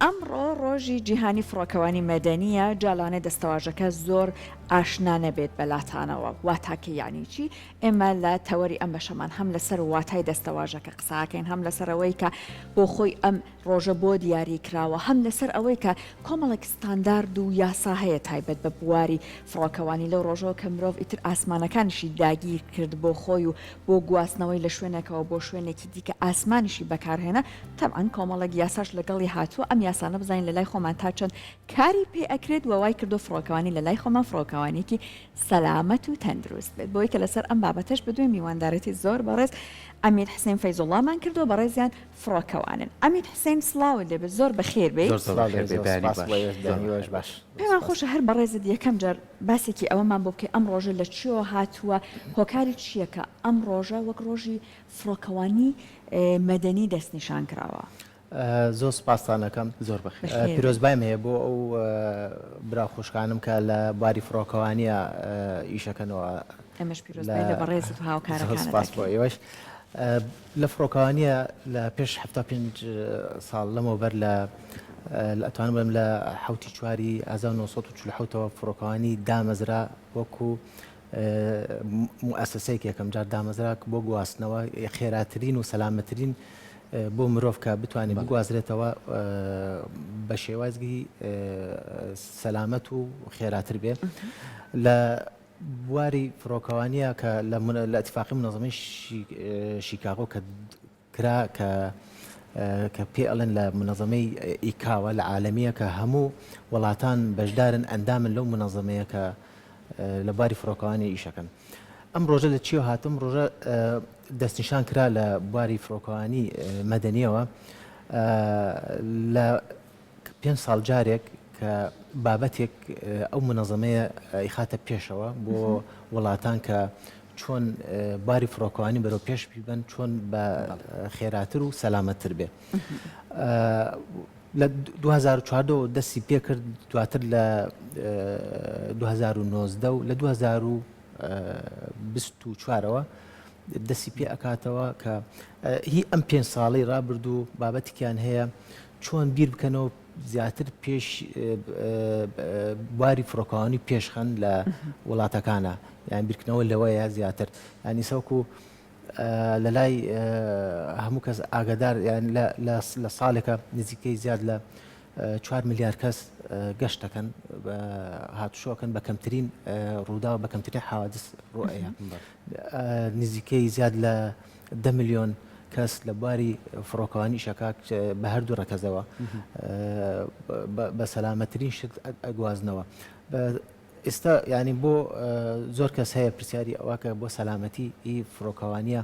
ئەمڕۆ ڕۆژی جیهانی فڕۆکەوانی مەدەنییە، جا لەوانەیە دەستەواژەکە زۆر ئاشنا نەبێت بە لاتانەوە، واتاکەی یانی چی؟ ئێمە لە تەوەری ئەم بەشەمان هەم لەسەر واتای دەستەواژەکە قسەکەین، هەم لەسەر ئەوەی کە بۆ خۆی ئەم ڕۆژە بۆ دیاری کراوە، هەم لەسەر ئەوەی کە کۆمەڵێک ستاندارد و یاسا هەیە تایبەت بە بواری فڕۆکەوانی لەو ڕۆژەوە کە مرۆڤ ئیتر ئاسمانەکانیشی داگیر کرد بۆ خۆی و بۆ گواستنەوەی لە شوێنێکەوە بۆ شوێنێکی دیکە ئاسمانیشی بەکارهێنا، تەبعەن کۆمەڵێک یاساش لەگەڵی هاتووە، ئەم یاسانە بزانین لەلای خۆمان تا چەند کاری پێ ئەکرێت و وای کردووە فڕۆکەوانی لەلای خۆمان فڕۆکەوانیەکی سەلامەت و تەندروست بێت. بۆی کە لەسەر ئەم بابەتەش بدوێین میواندارێتی زۆر بەڕێز عەمید حسێن فەیزوڵامان کردووە، بەڕێزیان فڕۆکەوانن. عەمید حسێن سڵاوت لێبێت زۆر بەخێر بێیت. زۆر زۆر بەخێر بێی بەیانی باش. زۆر بەخێر باش. پێمان خۆشە هەر بەڕێزت یەکەم جار باسێکی ئەوەمان بۆ بکەی ئەم ڕۆژە لە چیەوە هاتووە، هۆکاری چییە کە ئەم ڕۆژە وەک ڕۆژی فڕۆکەوانی مەدەنی دەستنیشان کراوە؟ زۆر سوپاستان ئەکەم. زۆر بەخێر بێی. پیرۆزبایم هەیە بۆ ئەو برا و خوشکانم کە لە بواری فڕۆکەوانیە ئیشەکەنەوە. ئێمەش پیرۆزبای لە بەڕێزت و هاوکارەکانت زۆر سوپاس بۆ ئێوەش. لە فڕۆکەوانیە لە پێش 75 ساڵ لەمەوبەر لە ئەتوانم بڵێم لە حەوتی چواری 1940ەوە فڕۆکەوانی دامەزرا وەکو موئەسەسەیەک یەکەم جار دامەزرا بۆ گواستنەوە خێراترین و سەلامەترین بۆ مرۆڤ کە بتوانێت بگوازرێتەوە بە شێوازی سەلامەت و خێراتر بێ لە بواری فڕۆکەوانیە کە لە ئەتفاقی منەظەمەی شیکاگۆ کە کرا کە کە پێ ئەڵێن لە منەظەمەی ئیکاوە لە عالەمیە کە هەموو وڵاتان بەشدارن ئەندامن لەو منەظەمەیە کە لە بواری فڕۆکەوانی ئیشەکەن. ئەم ڕۆژە لە چیەوە هاتم ڕۆژە دەستنیشان کرا لە بواری فڕۆکەوانی مەدەنیەوە لە پێنج ساڵ جارێک کە بابەتێک ئەو منەزەمەیە ئیخاتە پێشەوە بۆ وڵاتان کە چۆن باری فڕۆکەوانی بەرەو پێش بیبەن چۆن بە خێراتر و سەلامەتتر بێ. لە 2014 دەستی پێکرد دواتر لە 2009 و لە 2024ەوە دەستی پێ ئەکاتەوە کە هی ئەم پێ ساڵی ڕابردوو بابەتێکیان هەیە چۆن بیر بکەنەوە زیاتر پێش بواری فڕۆکەوانی پێشخەن لە وڵاتەکانە یان بیرکردنەوە لەوەیە زیاتر ینی سەوکو لە لای هەموو کەس ئاگادار یان لە ساڵێکە نزیکەی زیاد لە 4 ملیار کەس گەشت دەکەن هاتوشۆکەن بە کەمترین ڕوودا بە کەمترین حوادث ڕوئەیە نزیکەی زیاد لە دە ملیۆن کەس لە بواری فڕۆکەوانی ئیشەکات بە هەردوو ڕەکەزەوە بە سەلامەترین شت ئەگوازنەوە. ئێستا یانی بۆ زۆر کەس هەیە پرسیاری ئەوە کە بۆ سەلامەتی ئی فڕۆکەوانیە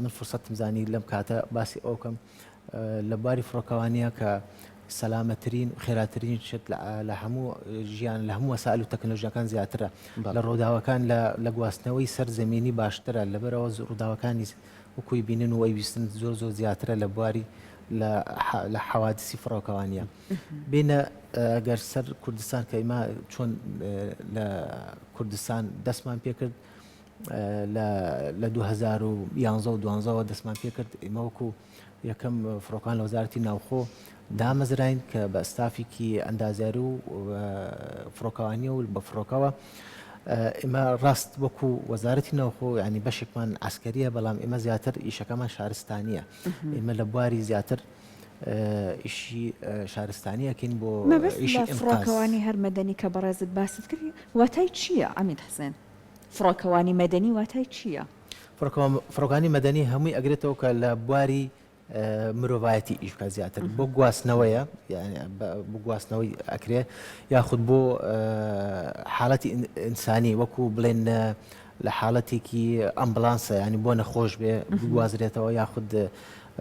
من فرسەتم زانی لەم کاتە باسی ئەو کەم لە بواری فڕۆکەوانیە کە سەلامەترین و خێراترین شت لە هەموو ژیان لە هەموو وەسائل و تەکنەلۆژیاکان زیاترە لە ڕووداوەکان لە گواستنەوەی سەر زەمینی باشترە لەبەرەوە ڕووداوەکانی وەکوی بینن و ئەیویستن زۆر زۆر زیاترە لە بواری لە حەوادسی فڕۆکەوانیە بینە گەر سەر کوردستان کە ئیمە چۆن لە کوردستان دەستمان پێکرد لە 2011 و دوانزەوە دەستمان پێکرد ئیمە وەکو یەکەم فڕۆکان لە وەزارەتی ناوخۆ دامەزراین کە بە ستافێکی ئەندازیاری و فڕۆکەوانی و بە فڕۆکەوە ئێمە ڕاست وەکو وەزارەتی ناوخۆ ینی بەشێکمان عسکەریە بەڵام ئێمە زیاتر ئیشەکەمان شارستانیە ئێمە لە بواری زیاتر ئیشی شارستانیەکەین بۆ ئیشی فڕۆکەوانی هەر مەدەنی کە بەڕێزت باست کرد واتای چییە عەمید حسێن؟ فڕۆکەوانی مەدەنی واتای چییە؟ فڕۆکانی مەدەنی هەمووی ئەگرێتەوە کە لە بواری مرۆڤایەتی ئیش بکات زیاتر بۆ گواستنەوەیە بۆ گواستنەوەی ئەکرێ یاخود بۆ حاڵەتی ئینسانی وەکو بڵێن لە حاڵەتێکی ئەمبلانسە ینی بۆ نەخۆش بێ بگوازرێتەوە یاخود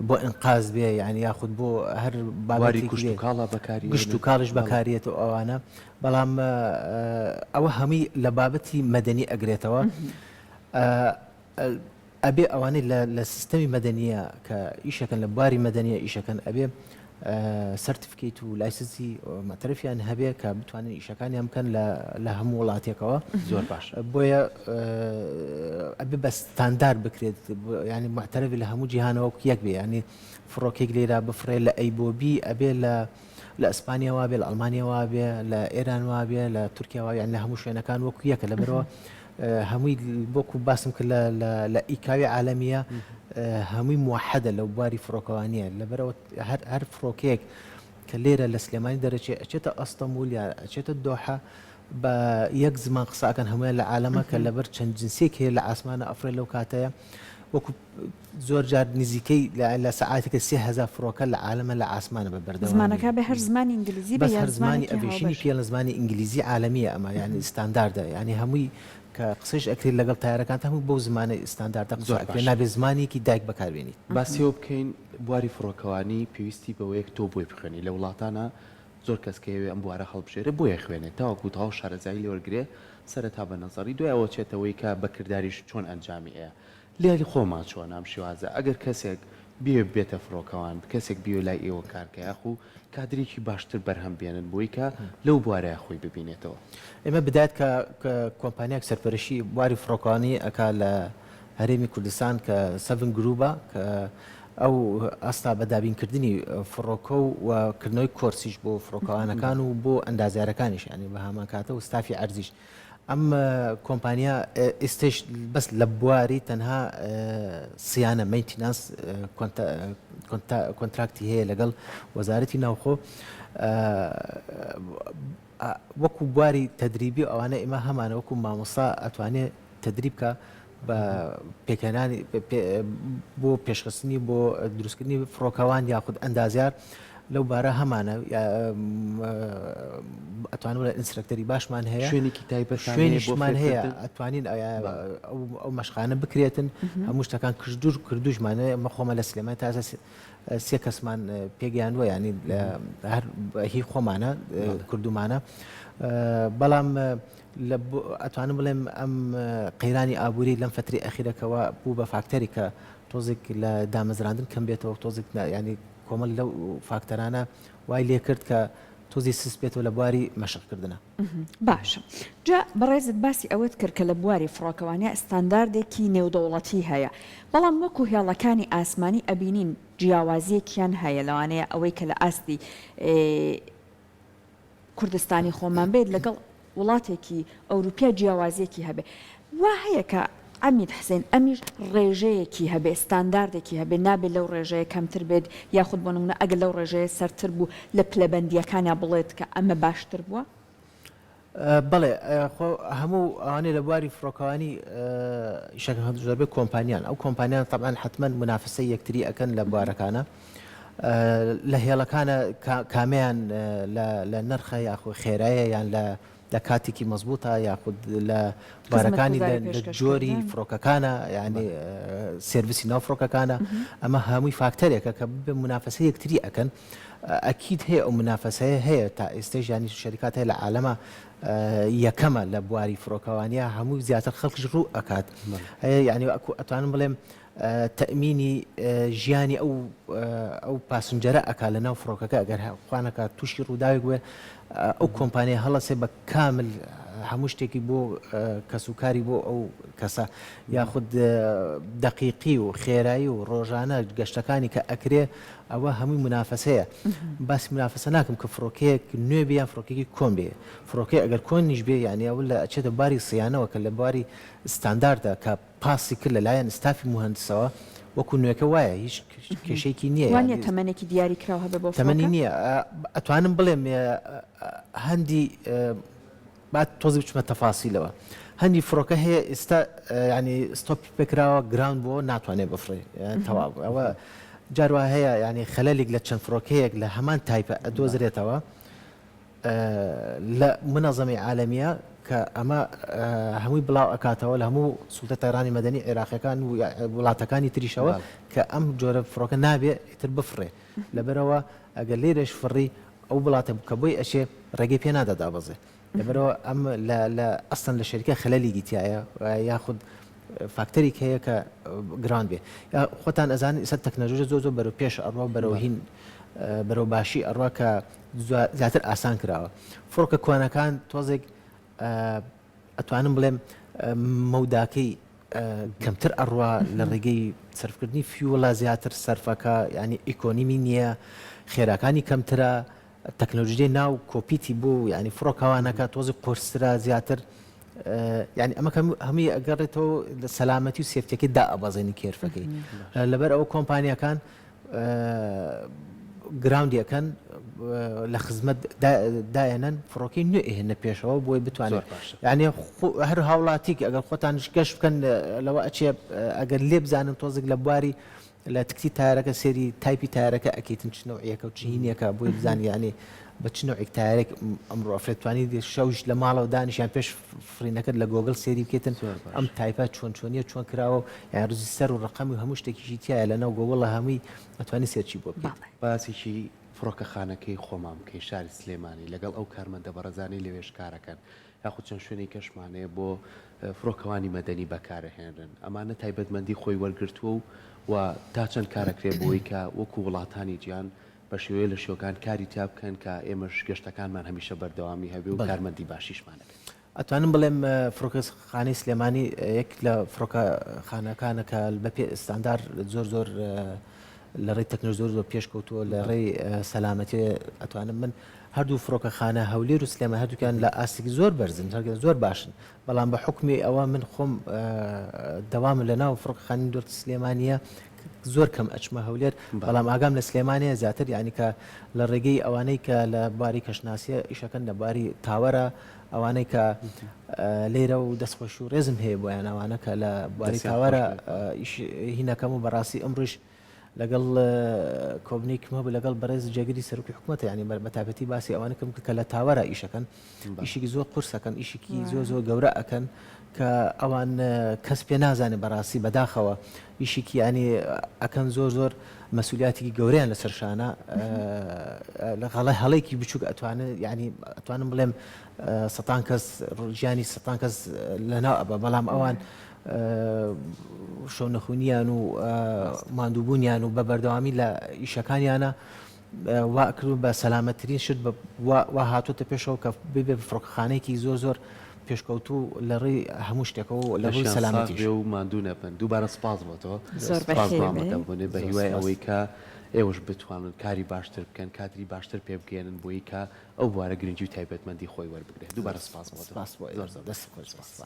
بۆ ئینقاز بێ یعنی یاخود بۆ هەر بابەتی کوشت و کاڵا بەکاری گشت و کاڵش بەکارێت و ئەوانە بەڵام ئەوە هەمووی لە بابەتی مەدەنی ئەگرێتەوە ئەبێ ئەوانەی لە سیستەمی مەدەنیە کە ئیشەکەن لە بواری مەدەنیە ئیشەکەن ئەبێ. certificate و license ی مەعتەرەفیان هەبێ کە بتوانن ئیشەکانیان بکەن لە هەموو وڵاتێکەوە. زۆر باش. بۆیە ئەبێ بە ستاندار بکرێت یانی مەعتەرەفی لە هەموو جیهانەوە وەک یەک بێ یانی فڕۆکێک لێرە بفڕێ لە A بۆ B ئەبێ لە لە ئەسپانیا وابێ لە ئەڵمانیا وابێ لە ئێران وابێ لە تورکیا وابێ یانی لە هەموو شوێنەکان وەکو یەکە لەبەرەوە هەمووی وەکو باسم کرد لە لە ئیکاوی عالەمیە هەمووی موحدە لەو بواری فڕۆکەوانیە لەبەرەوە هەر هەر فڕۆکەیەک کە لێرە لە سلێمانی دەرەچێ ئەچێتە ئەستەمبول یا ئەچێتە دۆحە بە یەک زمان قسە ئەکەن هەموویان لە عالەمە کە لەبەر چەند جنسێک هەیە لە ئاسمانە ئەفرێ لەو کاتەیە وەکو زۆر جار نزیکەی لە سەعاتێکە 3000 فڕۆکە لە عالەمە لە ئاسمانە بە بەردەوامی زمانەکە بێ هەر زمانی ئینگلیزی بێ بەس یان هەر زمانی زمانێکی ئەڤێشنی هاوبەش؟ پێڵن زمانی ئینگلیزی عالەمیە ئەمە یانی ستانداردە یانی هەمووی کە قسەیش ئەکرێت لەگەڵ تایەرەکان هەموو بەو زمانە ستانداردە قسە زۆر ئەکرێت باشە. نابێ زمانێکی دایک بەکاربێنیت. باسی ئەوە بکەین بواری فڕۆکەوانی پێویستی بەوەیە تۆ بۆی بخوێنی لە وڵاتانا زۆر کەس کە ئەیەوێ ئەم بوارە هەڵبژێرێ بۆی ئەخوێنێ تاوەکو تەواو شارەزایی لێ وەرگرێ سەرەتا بە نەزەڕی دوای ئەوە چێتەوەی کە بە کرداریش چۆن ئەنجامی ئەیا لای خۆمان چۆنە ئەم شێوازە ئەگەر کەسێک بیەوێ ببێتە فڕۆکەوان کەسێک بیەوێ لای ئێوە کار کە یاخو کادرێکی باشتر بەرهەم بێنن بۆی کە لەو بوارەیا خۆی ببینێتەوە. ئێمە بدایەت کە کۆمپانیایەک سەرپەرشی بواری فڕۆکەوانی ئەکا لە هەرێمی کوردستان کە سەڤن گرووبە کە ئەو ئەستا بە دابینکردنی فڕۆکە و کردنەوەی کۆرسیش بۆ فڕۆکەوانەکان و بۆ ئەندازیارەکانیش یانی بە هەمان کاتە و ستافی عەرزیش ئەم کۆمپانیا ئێستش بەس لە بواری تەنها صیانە maintenance contract ی هەیە لەگەڵ وەزارەتی ناوخۆ وەکو بواری تەدریبی و ئەوانە ئێمە هەمانە وەکو مامۆستا ئەتوانێ تەدریب کە بە پێکهێنانی بۆ پێشخستنی بۆ دروستکردنی فڕۆکەوان یاخود ئەندازیار لەو بارە هەمانە ئەتوانم بڵێم instructor ی باشمان هەیە شوێنێکی تایبەتتان هەیە بۆ شوێنیشمان هەیە فێرکردن؟ ئەتوانین ئەو مەشقانە بکرێتن هەموو شتەکان کردوش کردوشمان ئەمە خۆمە لە سلێمانی تا ئێستا سێ کەسمان پێگەیاندووە یانی هەر هی خۆمانە کردومانە بەڵام ئەتوانم بڵێم ئەم قەیرانی ئابووری لەم فتری ئەخیرەکەەوە بوو بە فاکتەری کە تۆزێک لە دامەزراندن کەم بێتەوە تۆزێک ینی کۆمەڵ لەو فاکتەرانە وای لێکرد کە تۆزی سست بێتەوە لە بواری مەشقکردنە. باشە جا بەڕێزت باسی ئەوەت کرد کە لە بواری فڕۆکەوانیا ستانداردێکی نێودەوڵەتی هەیە بەڵام وەکو هێڵەکانی ئاسمانی ئەبینین جیاوازیەکیان هەیە لەوانەیە ئەوەی کە لە ئاستی کوردستانی خۆمان بێت لەگەڵ وڵاتێکی ئەوروپیا جیاوازیەکی هەبێ وا هەیە کە عەمید حسێن ئەمیش ڕێژەیەکی هەبێ ستانداردێکی هەبێ نابێ لەو ڕێژەیە کەمتر بێت یاخود بۆ نمونە ئەگەر لەو ڕێژەیە سەرتر بوو لە پلەبەندیەکانیا بڵێت کە ئەمە باشتر بووە؟ بەڵێ خۆ هەموو ئەوانەی لە بواری فڕۆکەوانی ئیشەکەن زۆربەی کۆمپانیان ئەو کۆمپانیان تەبعەن حەتمەن مونافەسەی یەکتری ئەکەن لە بوارەکانە لە هێڵەکانە کامیان لە نرخە یاخۆ خێرایە یان لە لە کاتێکی مەزبووتە یاخود لە بارەکانی لە جۆری فڕۆکەکانە یعنی سێرڤسی ناو فڕۆکەکانە ئەمە هەمووی فاکتەرێکە کە بە منافەسە یەکتری ئەکەن ئەکید هەیە ئەو منافەسەیە هەیە تا ئێستەیش یانی شەریکات هەیە لە عالەما یەکەمە لە بواری فڕۆکەوانیا هەموو زیاتر خەڵکیش ڕوو ئەکات هەیە یعنی ئەتوانم بڵێم تەئمینی ژیانی ئەو ئەو passenger ە ئەکا لە ناو فڕۆکەکە ئەگەر خوانەکا تووشی ڕووداوێک بێ ئەو کۆمپانیا هەڵەسێ بە کامل هەموو شتێکی بۆ کەسوکاری بۆ ئەو کەسە یاخود دەقیقی و خێرایی و ڕۆژانە گەشتەکانی کە ئەکرێ ئەوە هەمووی مونافەسەیە باسی مونافەسە ناکەم کە فڕۆکەیەک نوێ بێ یان فڕۆکەیەکی کۆن بێ فڕۆکەی ئەگەر کۆنیش بێ یانی ئەوە لە ئەچێتە باری صیانەوە کە لە باری ستانداردە کە پاسی کرد لە لایەن ستافی موهەندسەوە وەکو نوێکە وایە هیچ کێشەیەکی نییە وا نییە تەمەنێکی دیاری کراو هەبێ بۆ فڕۆکە؟ تەمەنی نییە ئەتوانم بڵێم هەندی با تۆزی بچمە تەفاسیلەوە هەندی فڕۆکە هەیە ئێستا ینی stop پێکراوە ground بۆ ناتوانێت بفڕێ تەواو ئەوە جاروا هەیە ینی خەلەلێک لە چەند فڕۆکەیەک لە هەمان type ە ئەدۆزرێتەوە لە منەزەمی عالەمیە کە ئەمە هەمووی بڵاو ئەکاتەوە لە هەموو سوڵتە تەیرانی مەدەنی عێراقیەکان و وڵاتەکانی تریشەوە کە ئەم جۆرە فڕۆکە نابێ ئیتر بفڕێ لەبەرەوە ئەگەر لێرەش فڕی ئەو وڵاتە کە بۆی ئەچێ ڕێگەی پێ نادا دابەزێ لەبەرەوە ئەم لە ئەسڵەن لە شەریکە خەلەلێکی تایە یاخود. فاکتەریک هەیە کە ground بێ یا خۆتان ئەزانن ئیستا تەکنەلۆژیا زۆر زۆر بەرەو پێش ئەڕوا بەرەو هین بەرەو باشی ئەڕوا کە زیاتر ئاسان کراوە فڕۆکە کوانەکان تۆزێک ئەتوانم بڵێم مەوداکەی کەمتر ئەڕوا لە ڕێگەی سەرفکردنی fuel ە زیاتر سەرفەکە ینی ئیکۆنیمی نییە خێراکانی کەمترە تەکنەلۆژیای ناو cockpit ی بۆ یانی فڕۆکەوانەکە تۆزی قورسترە زیاتر یانی ئەمە هەمووی ئەگەڕێتەوە لە سەلامەتی و safety ەکەی دائەبەزێنی curve ەکەی لەبەر ئەوە کۆمپانیەکان ground ی ئەکەن لە خزمەت دایەنن فڕۆکەی نوێ ئێنە پێشەوە بۆی بتوانێت یعنی هەر هاوڵاتیک ئەگەر خۆتانش گەشت بکەن لەوە ئەچێ ئەگەر لێ بزانن تۆزێک لە بواری لە تکتی تایەرەکە سێری type ی تایەرەکە ئەکەیتن چ نەوعیەکە و چ هینیەکە بۆی بزانی یانی بە چ نەوعێک تایەرێک ئەمڕۆ ئەفرێت توانی شەویش لە ماڵەوە دانیش یان پێش فڕینەکەت لە گۆگڵ سێری بکەیتن ئەم type ە چۆن چۆنیە چۆن کراوە و یان register و ڕقەمی و هەموو شتێکیشی تایە لە ناو گۆگڵ هەمووی ئەتوانی search ی بۆ بکەیت. باسێکی فڕۆکەخانەکەی خۆمان بکەین شاری سلێمانی لەگەڵ ئەو کارمەندە بەڕێزانەی لەوێش کارەکەن یاخود چەند شوێنی کەشمان هەیە بۆ فڕۆکەوانی مەدەنی بەکارئەهێنرن ئەمانە تایبەتمەندی خۆی وەرگرتووە و و تا چەند کارەکرێ بۆی کە وەکو وڵاتانی جیهان بە شێوەیە لە شێوەکان کاری تیا بکەن کە ئێمەش گەشتەکانمان هەمیشە بەردەوامی هەبێ و کارمەندی باشیشمان هەبێت. ئەتوانم بڵێم فڕۆکەخانەی سلێمانی یەک لە فڕۆکەخانەکانە کە بە پێ ستاندار زۆر زۆر لە ڕێی تەکنەلۆژی زۆر زۆر پێشکەوتووە لە ڕێی سەلامەتی ئەتوانم من هەردوو فڕۆکەخانە هەولێر و سلێمانی هەردووکیان لە ئاستێکی زۆر بەرزن هەرگە زۆر باشن بەڵام بە حوکمی ئەوە من خۆم دەوامم لە ناو فڕۆکەخانەی دۆڵتی سلێمانیە زۆر کەم ئەچمە هەولێر بەڵام ئاگام لە سلێمانیە زیاتر یعنی کە لە ڕێگەی ئەوانەی کە لە بواری کەشناسیە ئیشەکەن لە بواری tower ە ئەوانەی کە لێرە و دەستخۆشی و ڕێزم هەیە بۆیان ئەوانە کە لە بواری tower ە هینەکەم و بەڕاستی ئەمڕۆش لەگەڵ کۆبنێکم هەبوو لەگەڵ بەڕێز جێگری سەرۆکی حکوومەت ینی بە تایبەتی باسی ئەوانە کەم کە لە tower ە ئیشەکەن ئیشێکی زۆر قورسەکەن ئیشێکی زۆر زۆر گەورە ئەکەن کە ئەوان کەس پێ نازانێت بەڕاستی بەداخەوە ئیشێکی ینی ئەکەن زۆر زۆر مەسولیاتێکی گەورەیان لەسەر شانە لە غەڵای هەڵێکی بچووک ئەتوانن ینی ئەتوانم بڵێم سەتان کەس ژیانی سەتان کەس لەناو ئەبە بەڵام ئەوان شەونەخونیان و ماندووبوونیان و بە بەردەوامی لە ئیشەکانیانە وا کردو بە سەلامەترین شت وا هاتوتە پێشەوە کە ببێ فڕۆکەخانەیەکی زۆر زۆر پێشکەوتوو لە ڕێی هەموو شتێکەوە و لە ڕووی لەشیان ساغ سەلامەتیش. بێ و ماندوو نەبن. دووبارە سپاس بۆ تۆ. زۆر سپاس بۆ بەخێر بێی. ئامادەبوونت. بە زۆر هیوای سپاس. ئەوەی کە ئێوەش بتوانن کاری باشتر بکەن، کادری باشتر پێ بگەیەنن بۆی کە ئەو بوارە گرنگی و تایبەتمەندی خۆی وەربگرێ. دووبارە سپاس بۆ تۆ. سپاس بۆ زۆر ئێوە. زۆر دەست خۆش بێ. سپاس. سپاس.